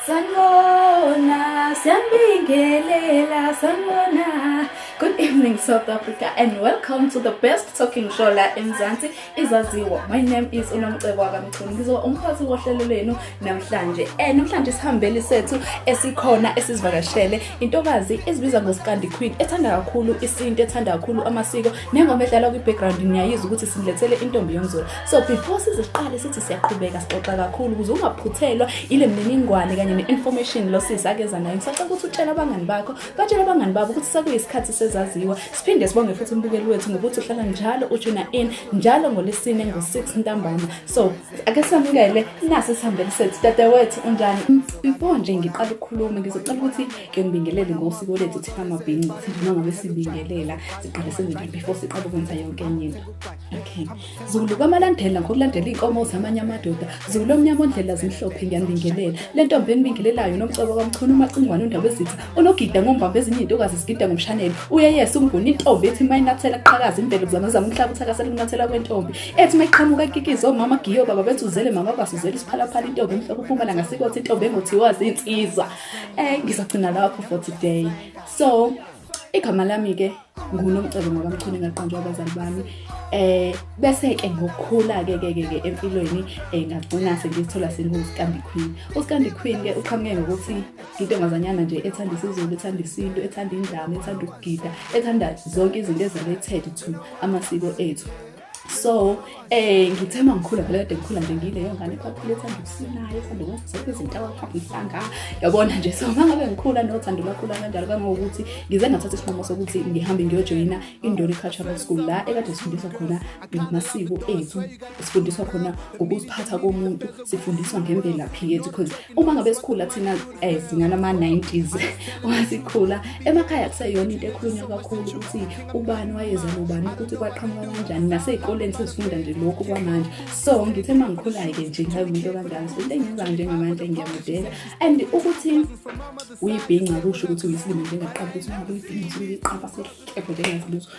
Sanibona, siyabingelela, sanibona. Good evening, South Africa, and welcome to the best talking show la eMzansi, Izaziwa. My name is uNomcebo wakaMchunu. Ngizoba umphathi wohlelo lwenu namhlanje. Namhlanje sihambeli sethu esikhona esizivakashele intokazi ezibiza ngoSkandi Queen, ethanda kakhulu isintu, ethanda kakhulu amasiko, nengoma edlala kwi-background niyayizwa ukuthi simlethele intombi yomZulu. So before siziqale sithi siyaqhubeka sixoxa kakhulu ukuze ungaphuthelwa ile mniningwane kanye ne-information lo sisi akeza nayo. Ngisacela ukuthi utshele abangani bakho, batshele abangani babo ukuthi sekuyisikhathi sezaziwa. Siphinde sibonge futhi umbukeli wethu ngokuthi uhlala njalo utuna in njalo ngoLwesine ngo-6 ntambama. So ake samukele nasi isihambeli sethu. Dadewethu, unjani? Before nje ngiqala ukukhuluma, ngizocela ukuthi ke ngibingelele ngosiko lethu thina amabhinci, ukuthi nje uma ngabe sibingelela siqale senze njani before siqale ukwenza yonke enye into. Okay. Zulu kwamalandela ngokulandela iy'nkomo zamanye amadoda, Zulu omnyama ondlela zimhlophe, ngiyanibingelela. Le ntombi enibingelelayo Nomcebo kaMchunu, uMacingwane, uNdaba ezitha unogida ngombamba, ezinye iy'ntokazi zigida ngomshanelo, uyeyesa umnguni, intombi ethi uma inathela kuqhakaza imvelo, kuzamazama umhlaba uthakasela ukunathela kwentombi, ethi uma iqhamuka kikize omama giyo baba bethi uzele mama basuzele isiphalaphala, intombi emhlophe uphuma langasikothi, intombi engothiwa zinsizwa. Ngizogcina lapho for today. So igama lami-ke nguNomcebo ngokaMchunu, engaqanjwa abazali bami. Bese ke ngokukhula ke empilweni ngagcina sengizithola senguSkandi Queen. USkandi Queen ke uqhamuke ngokuthi intombazanyana nje ethanda isiZulu, ethanda isintu, ethanda indlamu, ethanda ukugida, ethanda zonke izinto ezi-related to amasiko ethu. So ngithe uma ngikhula vele, kade ngikhula nje ngileyo ngane ephaphile, ethanda ukusina, ethanda ukwenza zonke izinto, awahlanga, yabona nje. So uma ngabe ngikhula nothando lwakhula kanjalo, kangangokuthi ngize ngathatha isinqumo sokuthi ngihambe ngiyojoyina iNdoni Cultural School, la ekade sifundiswa khona ngamasiko ethu, sifundiswa khona ngokuziphatha komuntu, sifundiswa ngemvelaphi yethu, because uma ngabe sikhula thina singana ama-90s, uma sikhula emakhaya kuseyona into ekhulunywa kakhulu ukuthi ubani wayezala ubani, ukuthi kwaqhamuka kanjani. Nasey'koleni sesifunda nje lokhu kwamanje. So ngithe uma ngikhula-ke nje ngabe umuntu kanjalo. So into engiyenzayo njengamanje, ngiyamodela, and ukuthi uyibhinca kusho ukuthi uyisilima njengaqaba, ukuthi uma uyibhinca usuke uyiqaba sehlebo njengazi lutho.